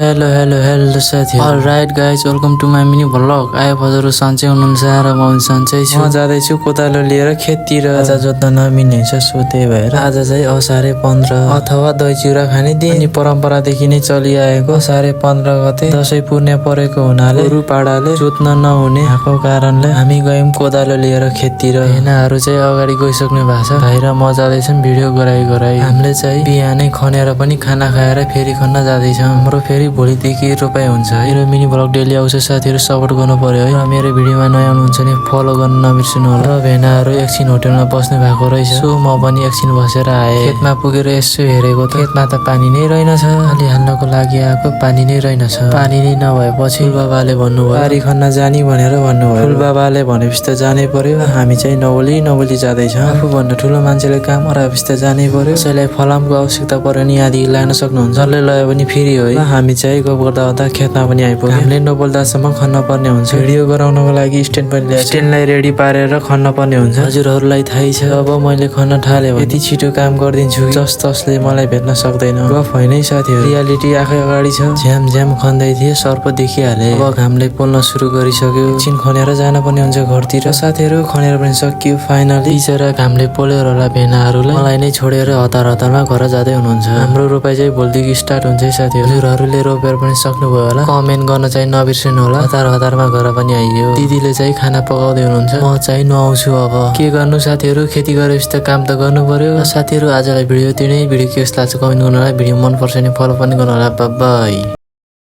Hello साथीहरु। Alright guys, welcome to my mini vlog. आयो हजुरहरु सन्चै हुनुहुन्छ र म सन्चै छु। म जाँदैछु कोदालो लिएर खेततिर। आज जोत्न नमिल्ने छ, सो त्यही भएर आज चाहिँ असारे 15 अथवा दही चिउरा खाने दिन। अनि परम्परादेखि नै चलिआएको असारे 15 गते दशैं पूर्णे परेको हुनाले गोरु पाडाले जोत्न नहुने भएको कारणले हामी गयौं कोदालो लिएर खेततिर। हेनाहरु चाहिँ अगाडि गइसक्नु भएको छ। भाइ र म जाँदैछौं भिडियो गराई। हामीले चाहिँ बिहानै खनेर पनि खाना खाएर फेरि खन्न जाँदैछौं। हाम्रो फेरि भोलिदेखि रोपाइ हुन्छ। मेरो मिनी भ्लग डेली आउँछ, साथीहरु सपोर्ट गर्नु पर्यो है। र मेरो भिडियोमा नयाँ हुनुहुन्छ भने फलो गर्न नबिर्सनु होला। र भेनाहरु एकछिन होटलमा बस्नु भएको रहेछ, सो म पनि एकछिन बसेर आए। खेतमा पुगेर यसो हेरेको त खेतमा त पानी नै रहेनछ। अलि हाल्नको लागि आएको पानी नै रहेनछ। पानी नै नभएपछि फुलबाबाले भन्नुभयो बारी खन्न जानी भनेर भन्नुभयो। फुलबाबाले भनेपछि त जानै पर्यो। हामी चाहिँ नबोली जाँदैछौँ। आफू भन्दा ठुलो मान्छेले काम गराएपछि त जानै पर्यो। कसैलाई फलामको आवश्यकता पर्यो नि यहाँदेखि लान सक्नुहुन्छ। जसले लयो भने फेरि हो है। हामी चाहिँ गफ गर्दा खेतमा पनि आइपुग्यौं। हामीले नबोल्दासम्म खन्न पर्ने हुन्छ। भिडियो गराउनको लागि स्ट्यान्ड पनि ल्याएको छु। स्ट्यान्डलाई रेडी पारेर खन्न पर्ने हुन्छ। हजुरहरुलाई थाहै छ, अब मैले खन्न थाले भने यति छिटो काम गर्दिन्छु जसले मलाई भेट्न सक्दैन। गफ होइन है साथीहरु, रियालिटी आँखै अगाडि छ। झ्याम खन्दै थिए, सर्प देखिहाले। अब घामले पोल्न सुरु गरिसक्यो। एकछिन खनेर जान पर्ने हुन्छ घरतिर। साथीहरु खनेर पनि सकियो फाइनली। बिचरा घामले पोलेर होला भेनाहरुलाई। मलाई नै छोडेर हतारमा घर जाँदै हुनुहुन्छ। हाम्रो रोपाइ चाहिँ भोलिदेखि स्टार्ट हुन्छ है साथीहरु। हजुरहरुले रोपेर पनि सक्नुभयो होला। कमेन्ट गर्न चाहिँ नबिर्सनु होला। हतारमा घर पनि आइयो। दिदीले चाहिँ खाना पकाउँदै हुनुहुन्छ। म चाहिँ नुहाउँछु। अब के गर्नु साथीहरु, खेती गरेपछि त काम त गर्नु पर्यो। साथीहरु आजलाई भिडियो यति नै। भिडियो के कस्तो लाग्छ कमेन्ट गर्नु होला। भिडियो मन पर्छ भने फलो पनि गर्नु होला। Bye bye.